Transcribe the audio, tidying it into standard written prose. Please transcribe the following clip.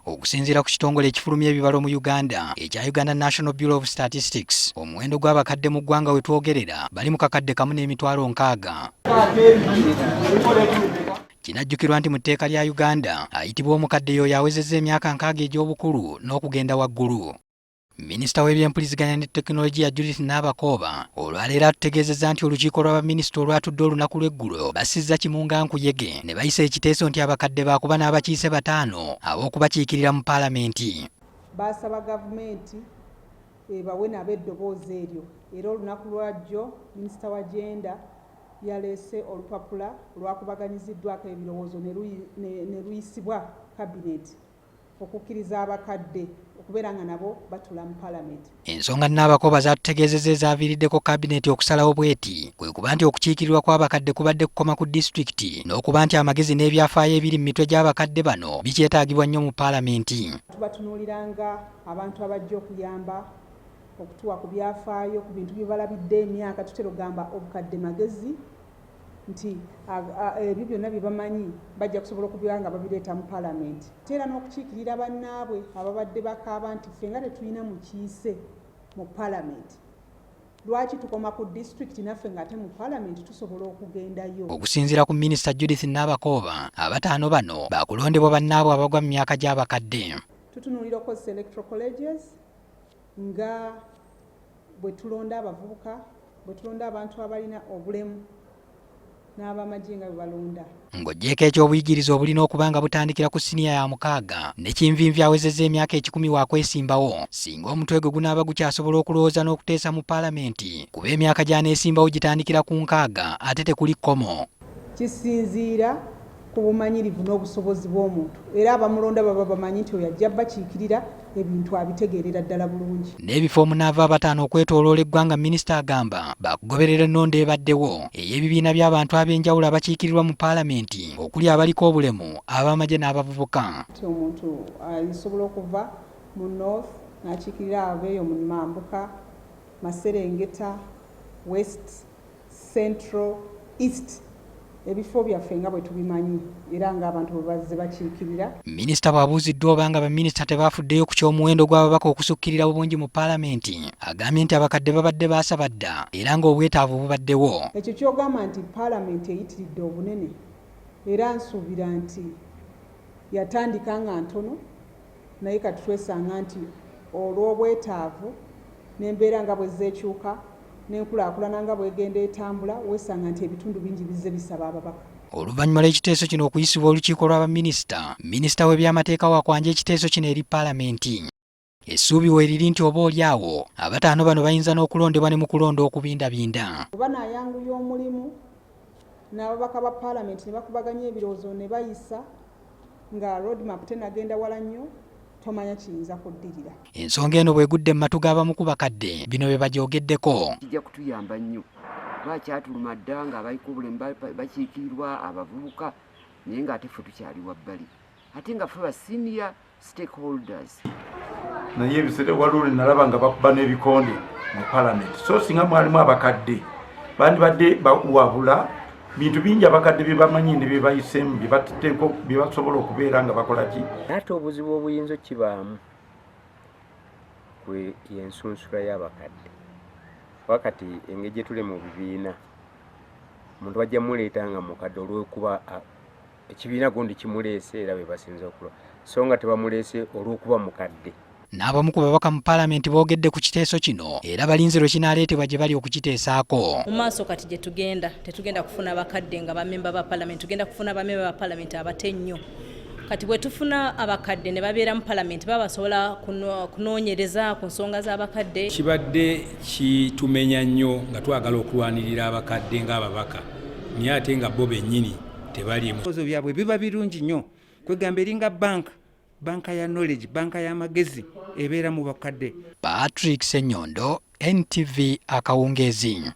Okusinziira ku kitongole ekifulumya ebibalo mu Uganda ekya Uganda National Bureau of Statistics, omuwendo gw'abakadde mu ggwanga we twogerera bali mu 1,060,000. Kinajjukirwa nti mu tteeka lya Uganda ayitibwa omukadde y'oyo awezezza emyaka 60 egy'obukulu n'okugenda waggulu. Minisita w'ebyempuliziganya ne tekinologiya Judith Nabakooba olwaleero atutegeezezza nti olukiiko lwa baminisita olwatudde olunaku lw'eggulo bassizza kimu nga nkuyege ne bayisa ekiteeso nti abakadde baakuba n'abakiise bataano ab'okubakiikirira mu paalamenti. Baasaba gavumenti ebawe nabo eddoboozi eryo era olunaku lwajjo minisita wa gender yaleese olupapula olwakubaganyiziddwako ebirowoozo ne luyisibwa kabineti okukkiriza abakadde okubeera nga nabo batuula mu palamenti. Ensonga Nabakooba z'atutegeezezza ezaaviiriddeko kabineti okusalawo bw'eti kwe kuba nti okukiikirirwa kw'abakadde kubadde kukoma ku disitulikiti n'okuba nti amagezi n'ebyafaayo ebiri mu mitwe gy'abakadde bano bikyetaagibwa nnyo mu palamenti. Tubatunuulira nga abantu abajja okuyamba okutuwa ku byafaayo ku bintu bye balabidde emyaka. Tutera okugamba obukadde magezi nti ebyo byonna bye bamanyi bajja kusobola okubeera nga babireeta mu palamenti. Ate era n'okukiikirira bannaabwe ababadde bakaaba nti ffe nga tetulina mukiise mu palamenti, lwaki tukoma ku disitulikiti naffe ng'ate mu palamenti tusobola okugendayo. Okusinziira ku minisita Judith Nabakooba, abataano bano baakulondebwa bannaabwe abagwa mu myaka gy'abakadde. Tutunuulira okukozesa electoral colleges nga bwe tulonda abavubuka, bwe tulonda abantu abalina obulemu n'abamagye nga bwe balonda. Ng'oggyeeko eky'obuyigirize obulina okuba nga butandikira ku siniya ya 6, ne Kinvinvi awezezza emyaka 100 waakwesimbawo singa omutwe gwe gunaaba gukyasobola okulowooza n'okuteesa mu paalamenti, kuba emyaka gy'aneesimbawo gitandikira ku 60 ate tekuli kkomo. Kisinziira ku bumanyirivu n'obusobozi bw'omuntu era abamulonda baba bamanyi nti oyo ajja bakiikirira ebintu abitegeerera ddala bulungi. N'ebifo omunaava abataano okwetooloola eggwanga, minisita agamba baakugoberera ennonda ebaddewo ey'ebibiina by'abantu ab'enjawulo abakiikirirwa mu paalamenti okuli abaliko obulemu, ab'amagye n'abavubuka. Nti omuntu asobola okuva mu North n'akiikirira abeeyo mu Mambuka, Maserengeta, West, Central, East, ebifo byaffe nga bwe tubimanyi era ng'abantu bwe bazze bakiikirira. Minisita bw'abuuziddwa oba nga baminisita tebaafuddeyo ku ky'omuwendo gw'ababaka okusukkirira obungi mu paalamenti, agambye nti abakadde babadde baasaba dda era ng'obwetaavu bubaddewo. Ekyo ky'ogamba nti paalamenti eyitiridde obunene era nsuubira nti yatandika nga ntono naye kati twesanga nti olw'obwetaavu n'embeera nga bwe zeekyuka n'enkulaakulana nga bwegenda etambula, weesanga nti ebitundu bingi bizze bisaba ababaka. Oluvannyuma lw'ekiteeso kino okuyisibwa olukiiko lwa baminisita, minisita w'ebyamateeka wakwanja ekiteeso kino eri paalamenti. Essuubi weeriri nti oba oli awo abataano bano bayinza n'okulondebwa ne mu kulonda okubindabinda. Bwe banaayanguya omulimu n'ababaka ba paalamenti ne bakubaganya ebirowoozo ne bayisa nga roadmap tenagenda wala nnyo, tomanya kiyinza kuddirira. Ensonga eno bw'egudde mu matu g'abamu ku bakadde, bino bye bagyogeddeko. Kijja kutuyamba nnyo kuba kyatuluma dda ng'abaliko obulemu bakiikirirwa abavubuka naye ng'ate ffe tukyali wabbali ate nga ffe ba senior stakeholders. Naye ebiseera waliwo nalaba nga bakuba n'ebikonde mu palamenti, so singa mwalimu abakadde bandibadde bawabula bintu bingi abakadde bye bamanyi ne bye bayiseemu bye basobola okubeera nga bakola ki. Ate obuzibu obuyinza okukibaamu kwe yensunsula y'abakadde, wakati engeri gye tuli mu bibiina omuntu bajja muleeta nga mukadde olw'okuba ekibiina gundi kimuleese era be basinze okulwa, so nga tebamuleese olw'okuba mukadde. N'abamu ku babaka mu paalamenti boogedde ku kiteeso kino era balinze lwe kinaaleetebwa gye bali okukiteesaako. Mu maaso kati gye tugenda tetugenda kufuna bakadde nga bamemba ba paalamenti, tugenda kufuna bamemba ba paalamenti abato ennyo. Kati bwe tufuna abakadde ne babeera mu paalamenti baba basobola kunoonyereza ku nsonga z'abakadde. Kibadde kitumenya nnyo nga twagala okulwanirira abakadde ng'ababaka naye ate nga bo bennyini tebaliimu. Ebirowoozo byabwe biba birungi nnyo, kwegamba eringa banka ya knowledge, banka y'amagezi ebeera mu bakadde. Patrick Ssenyondo, NTV akawungeezi.